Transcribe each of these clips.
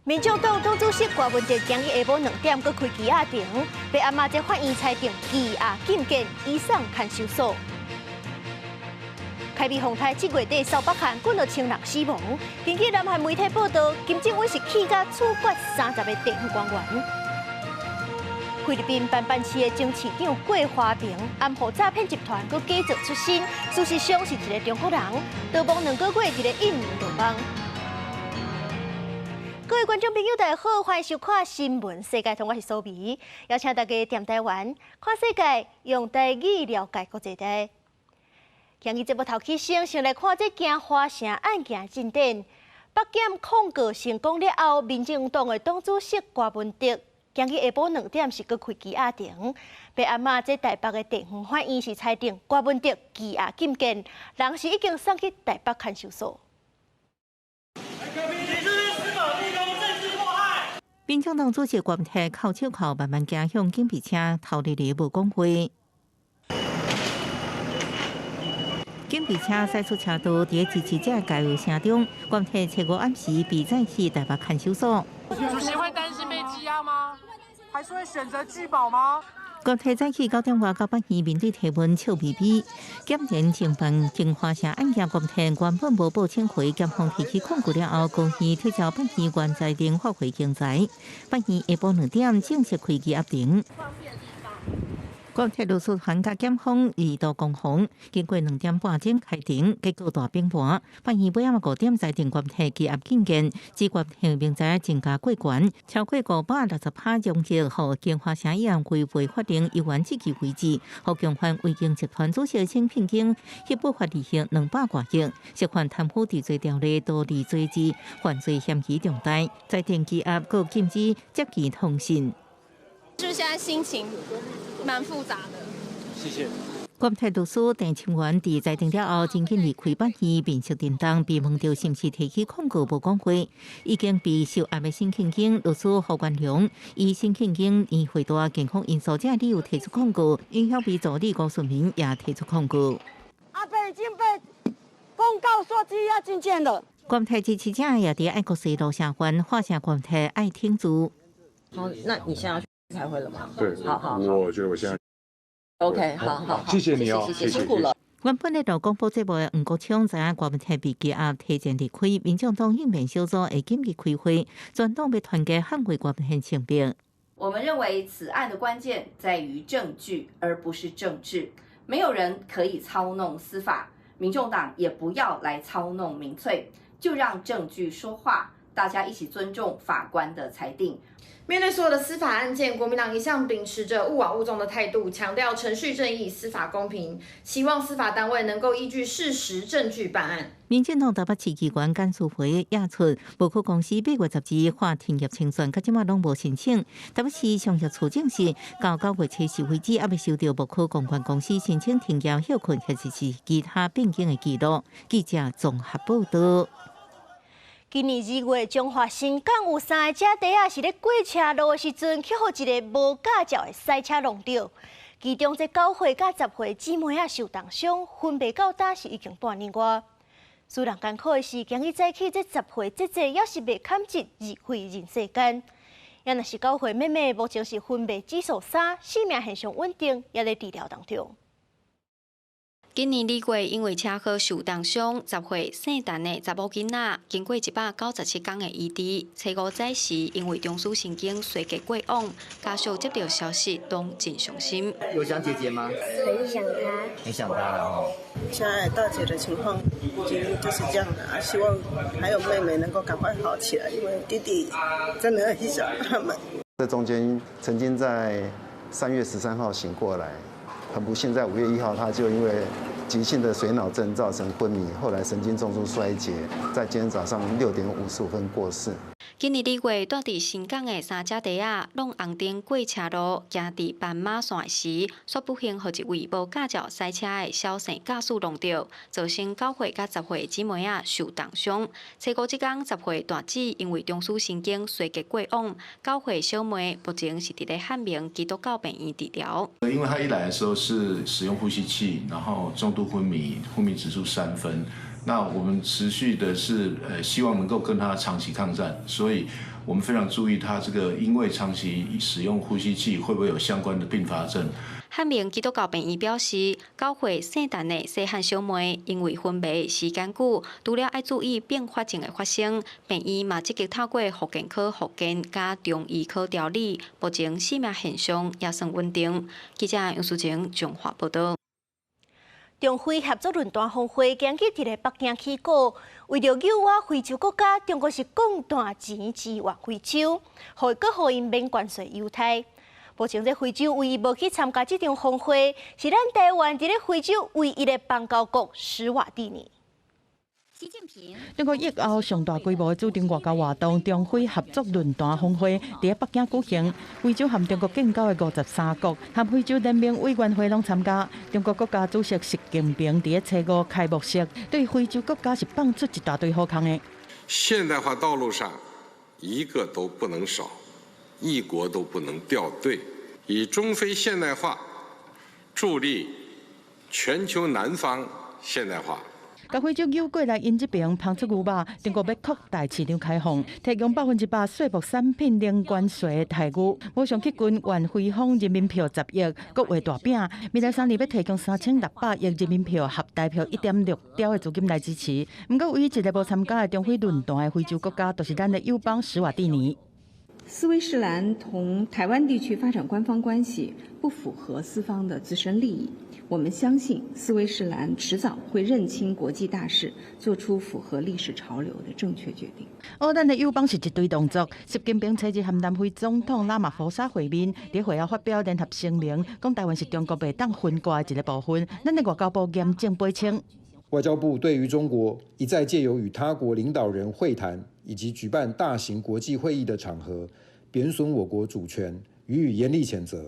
民眾黨黨主席郭文哲今日下晡2點閣開羈押庭，被阿媽這法院裁定羈押禁見，移送看守所。開美風颱7月底掃北韓，滾到千人死亡。根據南韓媒體報道，金正恩是氣甲處決30個地方官員。菲律賓班班市的前市長郭華平，暗予詐騙集團閣假造出身，事實上是一个中國人，逃亡2個月，佇咧印尼落網。各位觀眾朋友，大家好，歡迎收看《新聞世界通》，我是蘇美，邀請大家踮台灣看世界，用台語了解國際大。今日節目頭起先，先來看這件華城案件進展。北檢控告成功了後，民進黨的黨主席郭文哲今日下晡兩點是閣開羈押庭，被阿媽這台北的地方法院是裁定郭文哲羈押禁見，人是已經送去台北看守所。司法不公，政治迫害。民進黨主席郭文哲銬手銬慢慢行向警備車，頭日日無講話。警備車駛出車道，佇支持者加油聲中，郭文哲初五暗時被載去台北看守所。主席會擔心被羈押嗎？還是會選擇拒保嗎？郭文哲早起9點外到法院面對提問，笑眯眯。檢驗偵辦京華城案件，郭文哲原本無報請回，檢方提起控告了後，高院撤銷法院原裁定發回重裁。法院下晡兩點正式開羈押庭。郭文哲律師團佮檢方二度攻防，經過2點半鐘開庭，結果大平盤。法院尾仔5點裁定郭文哲羈押禁見，指郭文哲明知增加過懸，超過560趴容積，予京華城議案違背法定猶原積極為止，予共犯維京集團主席沈慶京協不法利益200外億，涉犯貪污治罪條例多利罪之犯罪嫌疑重大，裁定羈押，閣禁止接見通訊。就現在心情蠻複雜的。謝謝。郭文哲律師鄭清源佇裁定了後，真緊離開法院，面色沉重，被問到是毋是提起控告，無講話。已經被收押的沈慶京律師胡元龍，以沈慶京年歲大、健康因素這理由提出控告，尹曉薇助理郭順明也提出控告。阿伯已經被公告說羈押禁見了。郭文哲支持者也佇愛國西路聲援，喊聲郭文哲愛挺住。好，那你現在要去開會了嗎？對，好好，我覺得我現在 OK，好好，謝謝你哦，謝謝，辛苦了。原本咧錄廣播節目的黃國昌知影郭文哲被羈押提前離開，民眾黨應變小組會緊急開會，全黨欲團結捍衛郭文哲清白。我們認為此案的關鍵在於證據，而不是政治。沒有人可以操弄司法，民眾黨也不要來操弄民粹，就讓證據說話，大家一起尊重法官的裁定。面對所有的司法案件，國民黨一向秉持著勿枉勿縱的態度，強調程序正義、司法公平，希望司法單位能夠依據事實證據辦案。民進黨台北市議員簡淑惠也出，無可公司8月12發停業清算，到這馬攏無申請。台北市商業處證實，到9月7日為止，猶未收到無可公關公司申請停業歇困或者是其他變更的記錄。記者綜合報道。今年2月，彰化新港有三个姐弟仔是咧過車路的時陣，去予一個無駕照的賽車撞著。其中這9歲佮10歲姊妹仔受重傷，昏迷到今是已經半年外。使人艱苦的是，今日早起這10歲姐姐猶是未堪疾離開人世間。也若是9歲妹妹，目前是昏迷指數3，生命現象穩定，猶咧治療當中。今年2月，因為車禍受重傷，10歲姓陳的查某囡仔，經過197天的醫治，初五早時因為中樞神經衰竭過往，家屬接到消息攏真傷心。有想姐姐嗎？很想她。很想她了哦。現在大姐的情況已經就是這樣了，希望還有妹妹能夠趕快好起來，因為弟弟真的很想他們。這中間曾經在3月13號醒過來。很不幸，在5月1號，他就因為急性的水腦症造成昏迷，後來神經中樞衰竭，在今天早上6點55分過世。今年2月，住佇新港的三姐弟仔，攏紅燈過車路，行佇斑馬線時，煞不幸予一位無駕照賽車的小乘駕駛撞著，造成9歲佮10歲姊妹仔受重傷。初五這工，10歲大姊因為中樞神經衰竭過往，9歲小妹目前是佇咧漢明基督教病院治療。因為他一來的時候是使用呼吸器，然後重度昏迷，昏迷指數3分。那我們持續的是，希望能夠跟他長期抗戰，所以我們非常注意他這個，因為長期使用呼吸器，會不會有相關的併發症？漢明基督教病院表示，9歲姓陳的細漢小妹因為昏迷時間久，除了愛注意併發症的發生，病院嘛積極透過復健科復健佮中醫科調理，目前生命現象也算穩定。記者楊淑晴綜合報道。中非合作論壇峰會今日佇咧北京起鼓，為著誘惑非洲國家，中國是講大錢支援非洲，予閣予𪜶免關稅優待。目前這非洲唯一無去參加這場峰會，是咱台灣佇咧非洲唯一的邦交國史瓦帝尼。中國疫後上大規模的主場外交活動——中非合作論壇峰會，佇北京舉行。非洲和中國建交的53國和非洲聯盟委員會攏參加。中國國家主席習近平佇初五開幕式，對非洲國家是放出一大堆好康的。現代化道路上，一個都不能少，一國都不能掉隊。以中非現代化助力全球南方現代化。共非洲誘過來，𪜶這爿拋出牛肉，中國欲擴大市場開放，提供100%稅目產品零關稅的待遇，馬上去軍援非方人民幣10億國畫大餅，未來3年欲提供3600億人民幣合台幣1.6兆的資金來支持。毋過，唯一一个無參加的中非論壇的非洲國家，就是咱的友邦史瓦帝尼。斯威士蘭同台灣地區發展官方關係，不符合斯方的自身利益。我們相信斯威士蘭遲早會認清國際大勢，做出符合歷史潮流的正確決定。哦，咱的友邦是一堆動作。習近平初日和南非總統拉馬福薩會面，佇會後發表聯合聲明，講台灣是中國袂當分割的一个部分。咱的外交部嚴正駁斥。外交部對於中國一再借由與他國領導人會談以及舉辦大型國際會議的場合，貶損我國主權，予以嚴厲譴責。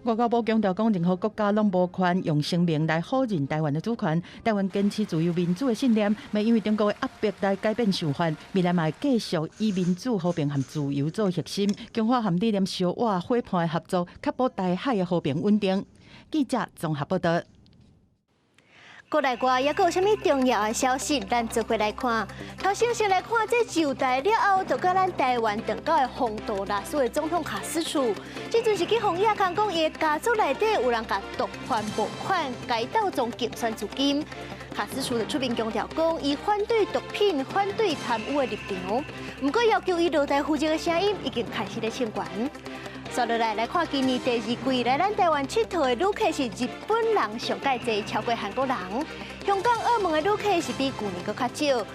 外交部強調講，任何國家攏無權用聲明來否認台灣的主權。台灣堅持自由民主的信念，袂因為中國的壓迫來改變想法。未來嘛會繼續以民主、和平和自由做核心，強化和理念相倚伙伴的合作，確保台海的和平穩定。記者綜合報道。國內外猶閣有啥物重要的消息，咱做伙來看。頭先先來看，這就台了後，就佮咱台灣斷交的洪都拉斯的總統卡斯楚，這陣是去予指控講，伊的家族內底有人共毒販募款，共伊鬥裝競選資金。卡斯楚就出面強調講，伊反對毒品、反對貪污的立場。毋過要求伊落台負責的聲音已經開始咧升懸。紲落來來看，今年第二季來咱台灣𨑨迌的旅客是日本人上蓋濟，超過韓國人。香港、澳門的旅客是比舊年閣較少。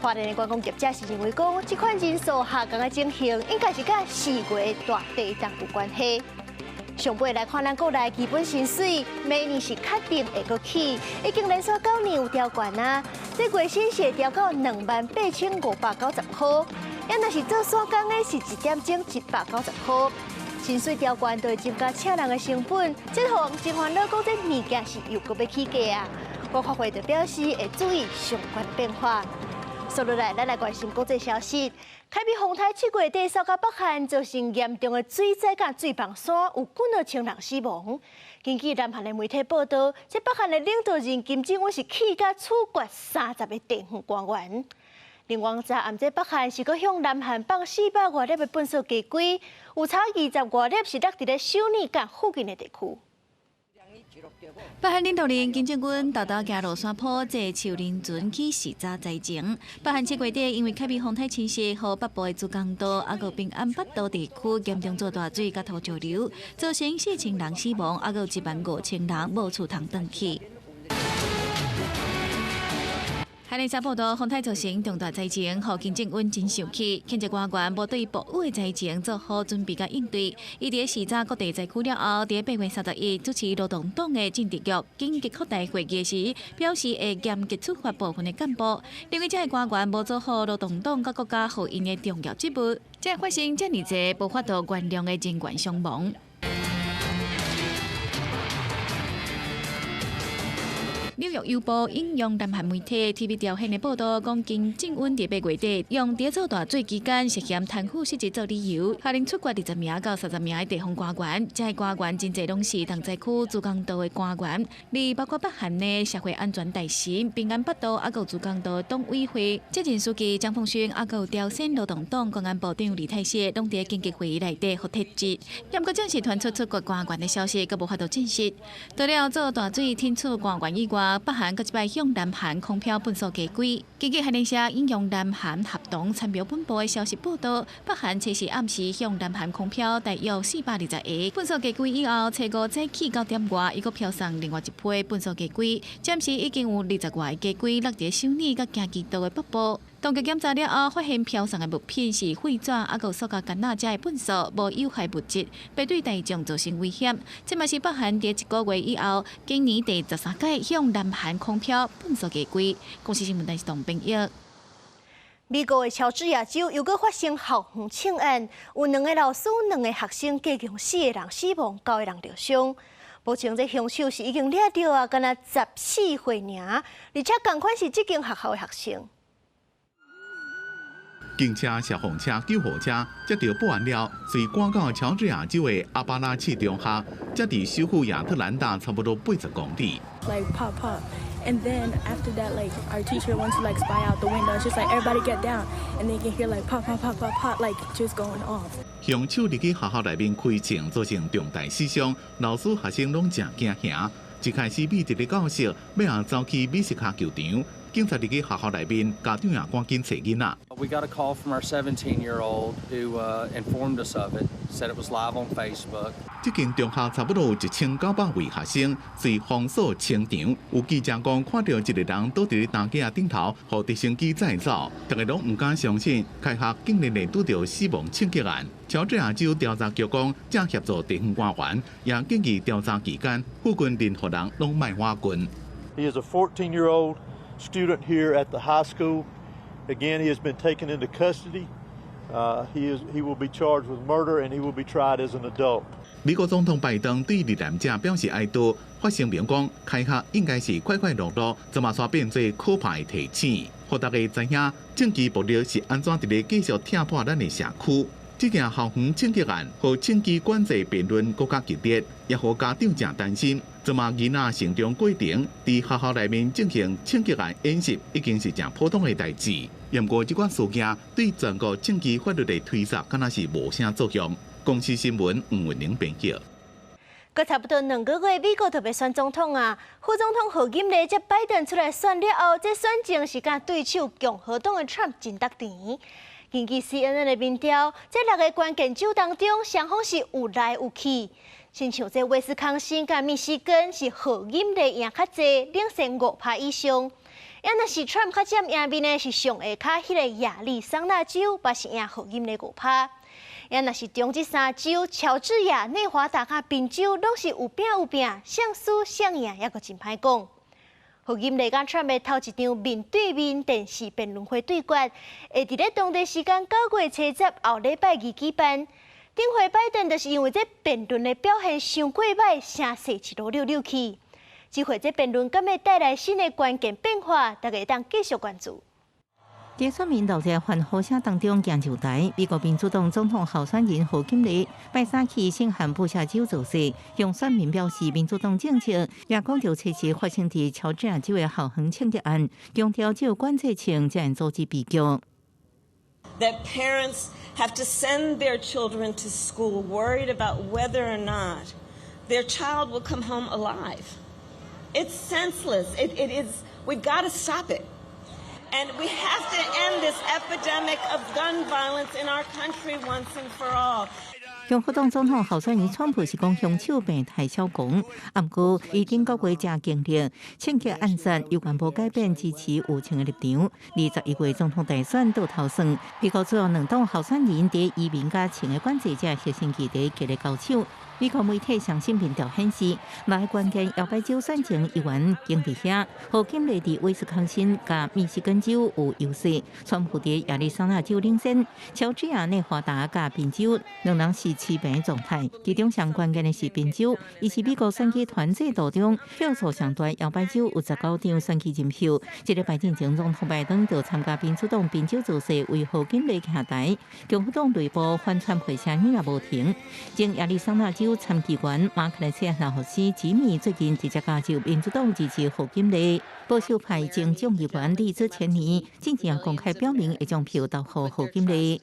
花蓮的觀光業者是認為講，這款人數下降的情形，應該是佮4月大地震有關係。上尾來看，咱國內基本薪水每年是確定會閣起，已經連續9年有調懸啊。這月薪是會調到28,590塊，抑若是做散工的，是一點鐘190塊。薪水調懸就會增加請人的成本，這予人真煩惱，講這物件是又閣欲起價啊！國發會就表示會注意相關變化。紲落來，咱來關心國際消息。海美風颱7月底掃到北韓，造成嚴重的水災佮水崩山，有幾若千人死亡。根據南韓的媒體報道，這北韓的領導人金正恩是氣甲處決30個地方官員。另外，昨暗這北韓是閣向南韓放400外粒的糞埽雞胿，有差20外粒是落佇咧首爾佮附近的地區。北韓領導人金正恩沓沓行落山坡，坐樹林船去視察災情。北韓7月底因為海美風颱侵襲，予北部的慈江道、抑閣平安北道地區嚴重做大水佮土石流，造成4000人死亡，抑閣有15000人無厝通轉去。韓聯社報道，風颱造成重大災情，予金正恩真生氣，譴責官員無對暴雨的災情做好準備佮應對。伊佇視察各地災區了後，佇8月31日主持勞動黨的政治局緊急擴大會議時，表示會嚴格處罰部分的幹部，認為這个官員無做好勞動黨佮國家予𪜶的重要職務，才會發生遮爾濟無法度原諒的人員傷亡。紐紐約郵報引用南韓媒體 TV 朝鮮的報道，講金正恩佇8月底用佇做大水期間涉嫌貪腐失職做理由，下令處決20名到30名的地方官員。這些官員真濟攏是重災區慈江道的官員，而包括北韓的社會安全大臣、平安北道，猶閣有慈江道黨委會責任書記張鳳勳，猶閣有朝鮮勞動黨公安部長李泰燮，攏佇緊急會議內底予撤職。不過，正式傳出處決官員的消息，閣無法度證實。除了做大水懲處官員以外，北韓閣這擺向南韓空飄糞埽家規。根據韓聯社引用南韓合同參謀本部的消息報道，北韓初四暗時向南韓空飄大約420個糞埽家規以後，初五早起9點外，伊閣飄送另外一批糞埽家規，暫時已經有20外個家規落佇首爾佮京畿道的北部。當局檢查了後，發現飄送的物品是廢紙，猶閣塑膠桿仔遮的糞埽，無有害物質，袂對大眾造成危險。這嘛是北韓佇一個月以後，今年第13屆向南韓空飄糞埽家規。公視新聞電視董編譯。美國的喬治亞州又閣發生校園槍案，有兩个老師、兩个學生，加共四个人死亡，九个人著傷。目前這兇手是已經掠著啊，敢若14歲爾，而且仝款是這間學校的學生。警車、消防車、救護車接到報案了，隨趕到喬治亞州的阿巴拉契中學，才佇首府亞特蘭大差不多80公里。 Like pop pop, and then after that, like our teacher went to like spy out the window. She's like, everybody get down, and then you can hear like pop pop pop pop pop, like just going off. 兇手入去學校內面開槍，造成重大死傷，老師學生攏誠驚嚇。一開始覕佇咧教室，尾仔走去美式跤球場。警察入去學校內面，家長也趕緊揣囡仔。 We got a call from our 17-year-old who informed us of it, said it was live on Facebook. 這間中學差不多有1900位學生，隨封鎖清場。有記者講，看著一个人倒佇咧擔架頂頭，予直升機載走，大家攏毋敢相信，開學竟然會拄著死亡槍擊案。喬治亞州調查局講，正協助地方官員，也建議調查期間，附近任何人攏莫倚近。 He is a 14-year-old student here at the high school. Again, he has been taken into custody. He will be charged with murder and he will be tried as an adult. 美國總統拜登對罹難者表示哀悼，發聲明講，開學應該是快快樂樂，這馬煞變做可怕的提醒，予大家知影政治暴力是按怎佇咧繼續拆破咱的社區。這件校園槍擊案予槍支管制辯論閣較激烈，也予家長誠擔心。這馬囡仔成長過程，佇學校內面進行槍擊案演習，已經是誠普通的代誌。毋過這款事件對全國槍支法律的推捒，敢若是無啥作用。公視新聞吳文玲編輯。閣差不多2個月，美國就欲選總統啊！副總統賀錦麗接拜登出來選了後，這選情是佮對手共和黨的川普真沓甜。根據 CNN 的民調，這六个關鍵州當中，雙方是有來有去。親像這威斯康星佮密西根是賀錦麗贏較濟，領先5趴以上。啊，若是川普較佔贏面的是上下跤彼个亞利桑那州，嘛是贏賀錦麗5趴。啊，若是中這三州，喬治亞、內華達佮賓州，攏是有拚有拚，誰輸誰贏，猶閣真歹講。賀錦麗佮川普頭一場面對面電視辯論會對決，會佇咧當地時間9月初10後禮拜二舉辦。頂回拜登就是因為這辯論的表現傷過䆀，聲勢一路溜溜去。這回這辯論敢會帶來新的關鍵變化，大家會當繼續關注。佇選民落在歡呼聲當中行上台，美國民主黨總統候選人賀錦麗拜三去新罕布夏州造勢，向選民表示民主黨政策，也講著初四發生佇喬治亞州的校園槍擊案，強調只有管制槍才會阻止悲劇。 That parents have to send their children to school worried about whether or not their child will come home alive. It's senseless. It is, we've got to stop it. And we have to end this epidemic of gun violence in our country once and for all. 共和黨總統候選人川普是講兇手病態小狂，毋過伊頂個月才經歷槍擊案戰，猶原無改變支持有槍的立場。11月總統大選倒頭算，美國主要兩黨候選人佇移民佮槍的管制這核心議題激烈交手。美國媒體上新民調顯示，來關鍵搖擺州選情猶原堅佇遐，賀錦麗佇威斯康辛佮密西根州有優勢，川普佇亞利桑那州領先，喬治亞、內華達佮賓州兩人是持平狀態。其中上關鍵的是賓州，伊是美國選舉團制度中票數上大搖擺州，有19張選舉人票。這禮拜進前總統拜登就參加民主黨賓州造勢，為賀錦麗徛台。共和黨內部反川普聲音也無停。前亞利桑那州參議員馬克萊西納斯吉米最近直接加入民主黨支持賀錦麗。保守派前眾議員利茲切尼進前也公開表明會將票投予賀錦麗。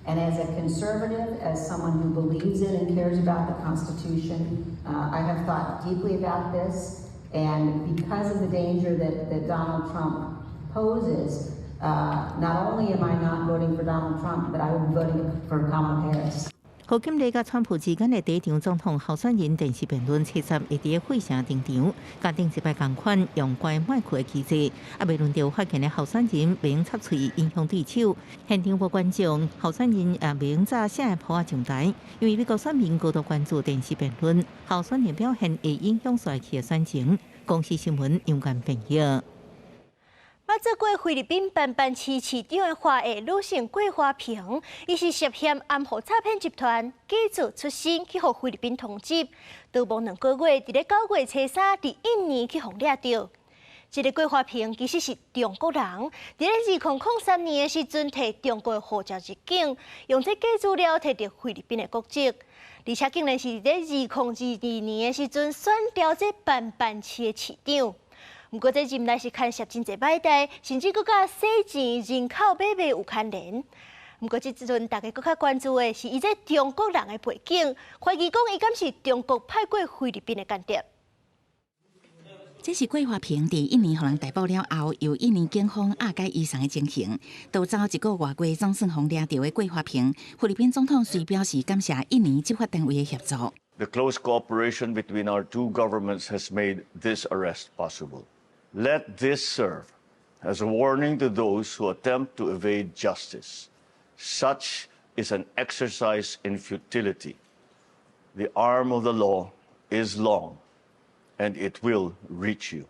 And as a conservative, as someone who believes in and cares about the Constitution, I have thought deeply about this. And because of the danger that Donald Trump poses, not only am I not voting for Donald Trump, but I will be voting for Kamala Harris. 賀錦麗佮川普之間的第一場總統候選人電視辯論，七十會佇費城登場，佮頂一擺仝款用關麥克的機制，猶未輪著發言的候選人袂用插喙影響對手。現場無觀眾，候選人也袂用紮寫的簿仔上台，因為美國選民高度關注電視辯論，候選人表現會影響紲去的選情。公視新聞楊冠編譯。捌做過菲律賓班班市市長的華裔女性郭華萍，伊是涉嫌掩護詐騙集團，假做出身去予菲律賓通緝，逃亡2個月，佇咧9月初3，佇印尼去予掠著。這个郭華萍其實是中國人，佇咧2003年的時陣，提中國的護照入境，用這假資料提著菲律賓的國籍，而且竟然是佇咧2022年的時陣選調這班班市的市長。毋過這任內是牽涉真濟歹代，甚至閣佮洗錢、人口買賣有牽連。毋過這陣大家閣較關注的是伊這中國人的背景，懷疑講伊敢是中國派過菲律賓的間諜。這是郭華萍佇印尼予人逮捕了後，由印尼警方押解移送的情形。逃走一個外月總算予掠著的郭華萍，菲律賓總統雖表示感謝印尼執法單位的協助。 The close cooperation between our two governments has made this arrest possible. Let this serve as a warning to those who attempt to evade justice. Such is an exercise in futility. The arm of the law is long, and it will reach you.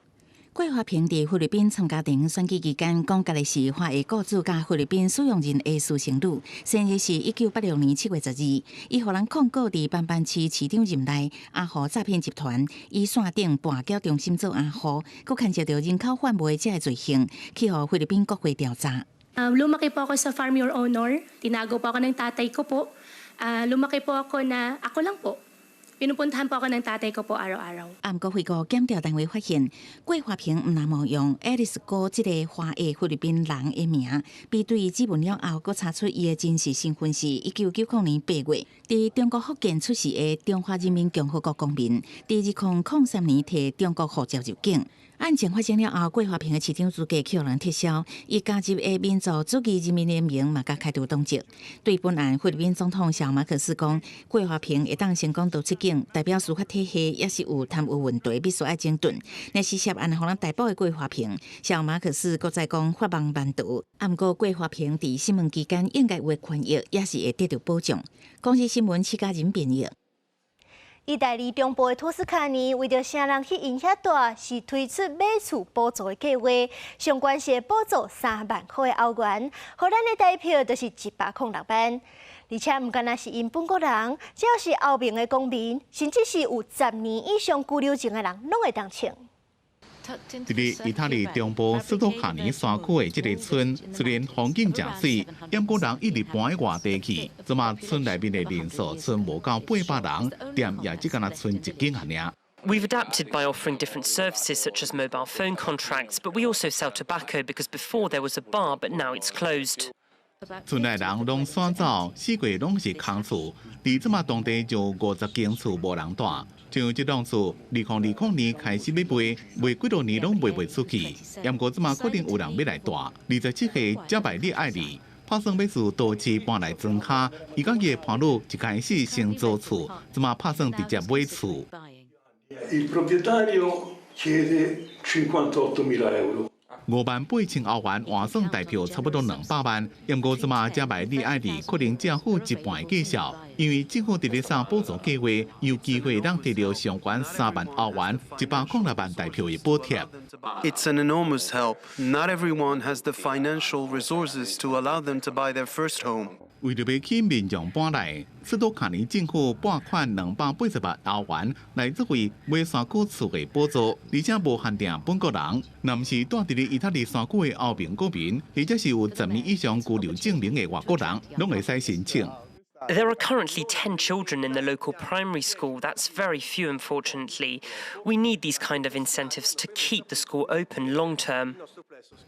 郭華萍佇菲律賓參加電影選舉期間，講家己是華裔雇主佮菲律賓使用人的私生女，生日是1986年7月12日。伊予人控告佇班班市市長任內，掩護詐騙集團，以線頂跋筊中心做掩護，閣牽涉著人口販賣這个罪行，去予菲律賓國會調查。 Lumaki po ako sa farm, Your Honor. Tinago po ako ng tatay ko po. Lumaki po ako na ako lang po. Pinupuntahan po ako ng tatay ko po araw-araw. 啊，毋過菲國檢調單位發現，郭華萍毋但冒用愛麗絲哥這個華裔菲律賓人的名，比對指紋了後，閣查出伊的真實身份是1990年8月，佇中國福建出世的中華人民共和國公民，佇2003年提中國護照入境。案情發生了後，郭華萍的市長資格去予人撤銷，伊加入的民族主義人民聯盟嘛共開除黨籍。對本案，菲律賓總統小馬可斯講，郭華萍會當成功逃出境，代表司法體系也是有貪污問題，必須愛整頓。若是涉案予人逮捕的郭華萍，小馬可斯閣再講法網難逃。啊，毋過郭華萍佇審問期間應該有的權益，也是會得著保障。公視新聞徐嘉仁編譯。意大利中部的托斯卡尼為著啥人去𪜶遐蹛，是推出買厝補助的計劃，上懸是補助3萬箍的歐元，予咱的台票就是106萬。而且毋干焦是𪜶本國人，只要是歐盟的公民，甚至是有10年以上居留證的人，攏會當穿。佇咧意大利中部斯托卡尼山區的這个村，雖然風景誠媠，毋過人一直搬去外地去，這馬村內面的人數賰無夠800人，店也只干焦賰一間爾。 We've adapted by offering different services such as mobile phone contracts, but we also sell tobacco because before there was a bar, but now it's closed. 村內人攏徙走，四圍攏是空厝，佇這馬當地就50間厝無人蹛。像這棟厝，2020年開始欲賣，賣幾多年攏賣袂出去。毋過這馬可能有人欲來蹛。27歲加百列愛麗，拍算欲自都市搬來莊跤，伊佮伊的伴侶一開始先租厝，這馬拍算直接買厝。 Il proprietario chiede 58.000 euro. 58,000歐元換算台票差不多200萬。毋過這馬這擺你愛佇可能政府一半的介紹，因為政府佇咧送補助計劃，有機會通提著上懸3萬歐元，106萬台票的補貼。 It's an enormous help. Not everyone has the financial resources to allow them to buy their first home. 為著欲吸引民眾搬來，斯托卡尼政府撥款288萬歐元來作為買山區厝的補助，而且無限定本國人，若毋是蹛佇咧意大利山區的歐盟國民，或者是有10年以上居留證明的外國人，攏會使申請。 There are currently 10 children in the local primary school. That's very few, unfortunately. We need these kind of incentives to keep the school open long term.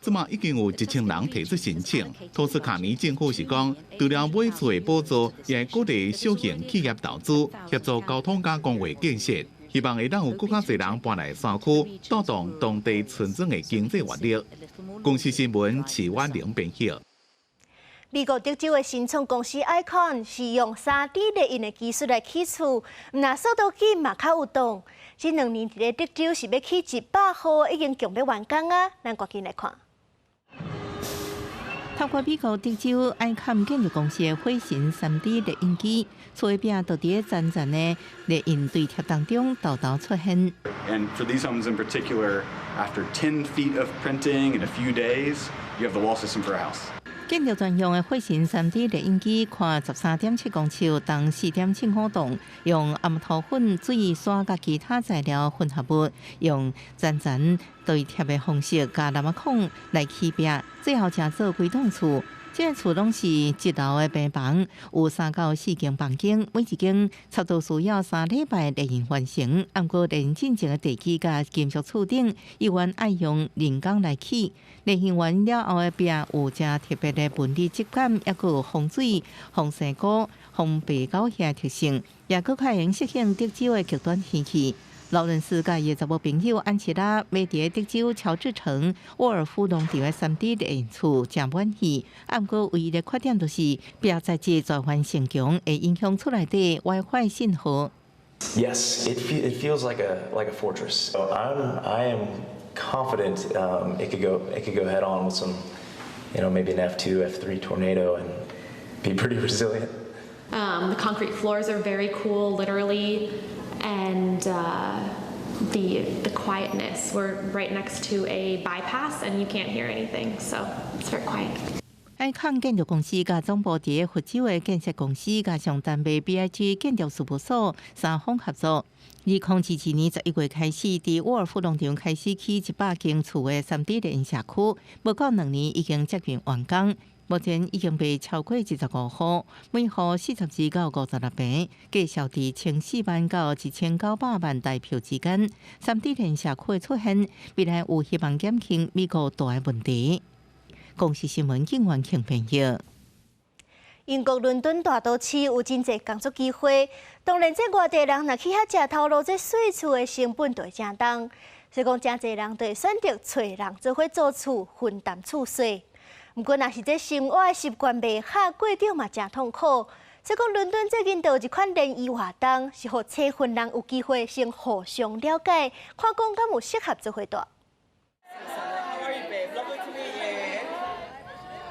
這馬已經有1000人提出申請。托斯卡尼政府是講，除了買厝的補助，也會鼓勵小型企業投資，協助交通佮公衛建設，希望會當有閣較濟人搬來山區，帶動當地村莊的經濟活力。公視新聞徐婉玲編譯。美國德州的新創公司 Icon 是用3D列印的技術來起厝，毋但速度緊嘛較有當。這2年佇咧德州是欲起100戶，已經強欲完工啊！咱趕緊來看。透過美國德州愛坎建築公司的火神3D 列印機，厝的壁就佇咧層層的列印堆疊當中，沓沓出現。 And for these homes in particular, after 10 feet of printing in a few days, you have the wall system for a house. 建築專用的火神3D 列印機，寬13.7公尺，重4.75噸，用頷塗粉、水、沙佮其他材料混合物，用層層堆疊的方式，共藍仔孔來起壁，最後成做規棟厝。這個厝攏是一樓的平房，有3到4間房間，每一間差不多需要3禮拜列印完成。毋過列印進前的地基佮金屬柱頂，猶原愛用人工來起。列印完了後的壁有誠特別的紋理質感，抑閣有防水、防生菇、防白狗遐特性，也閣較會用適應德州的極端天氣。勞倫斯佮伊的查某朋友安琪拉買佇德州喬治城沃爾夫農場的3D 列印厝，誠滿意。毋過唯一的缺點就是壁材質轉換性強，會影響厝內底 WiFi 信號。 Yes, it feels like a fortress. So I am confident it could go head on with some, maybe an F2, F3 tornado and be pretty resilient. The concrete floors are very cool, literally, and the quietness. We're right next to a bypass, and you can't hear anything, so it's very quiet. 愛康建築公司佮總部佇佛州的建設公司，加上丹麥 BIG 建築事務所三方合作。2022年11月開始，佇沃爾夫農場開始起100間厝的3D 列印社區，無夠2年已經接近完工。目前已經賣超過25戶，每戶42到56坪，價數佇1400萬到1900萬台票之間。3D 列印社區的出現，未來有希望減輕美國住的問題。公視新聞警員慶編譯。英國倫敦大都市有真濟工作機會，當然這外地人若去遐食頭路，這稅厝的成本就會誠重。所以講，誠濟人就會選擇揣人做伙租厝，分擔厝稅。毋過，若是這生活習慣袂合，過著嘛誠痛苦。所以講，倫敦最近就有一款聯誼活動，是予找份人有機會先互相了解，看講敢有適合做伙蹛。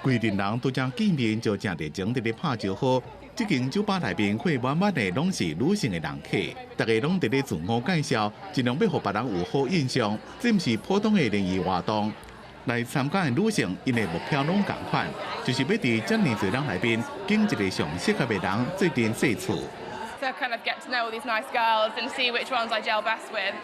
規陣人拄才見面就誠熱情，佇咧拍招呼。這間酒吧內面坐滿滿的攏是女性的人客，大家攏佇咧自我介紹，盡量欲予別人有好印象。這毋是普通的聯誼活動，來參加的女性，𪜶的目標攏仝款，就是欲佇遮爾濟人內面，揀一个上適合的人做陣踅厝。 To kind of get to know all these nice girls and see which ones I gel best with,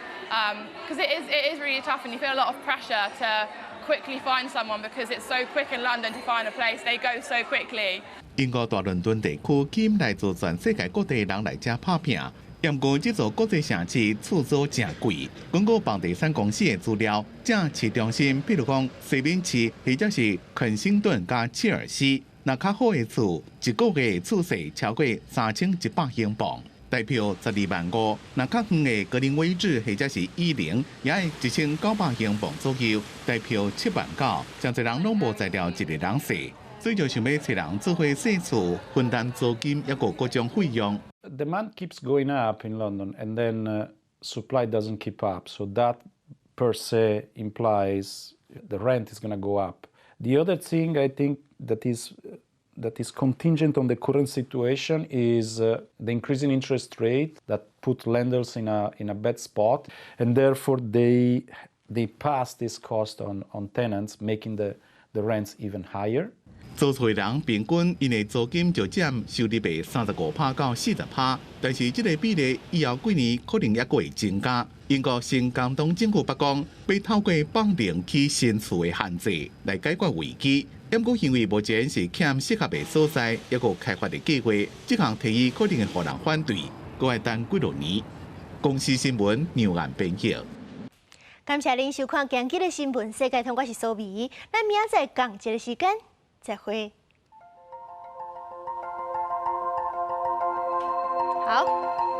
because it is really tough and you feel a lot of pressure to quickly find someone because it's so quick in London to find a place. They go so quickly. 英國大倫敦地區吸引來自全世界各地人來遮拍拚，毋過這座國際城市厝租誠貴。根據房地產公司的資料，這市中心，比如講西敏市或者是肯辛頓佮切爾西，若較好的厝，一個月厝稅超過3100英鎊，台票12萬5；若較遠的格林威治或者是伊靈，也愛1900英鎊左右，台票7萬9。誠濟人攏無才調一个人踅，所以就想欲揣人做伙踅厝，分擔租金，抑閣各種費用。 Demand keeps going up in London, and then supply doesn't keep up. So that per se implies The rent is going to go up. The other thing I think that is contingent on the current situation is the increasing interest rate that put lenders in a bad spot, and therefore they pass this cost on tenants, making the rents even higher. 租厝的人平均𪜶的租金就佔收入的35趴到40趴，但是這个比例以後幾年可能猶閣會增加。英國新工黨政府捌講，欲透過放寬起新厝的限制來解決危機。毋過因為目前是欠適合的所在，抑閣開發的計劃，這項提議可能會予人反對，閣愛等幾落年。公視新聞楊岸編譯。感謝您收看今日的新聞世界通，我是蘇美，咱明仔載仝一个時間再會。好。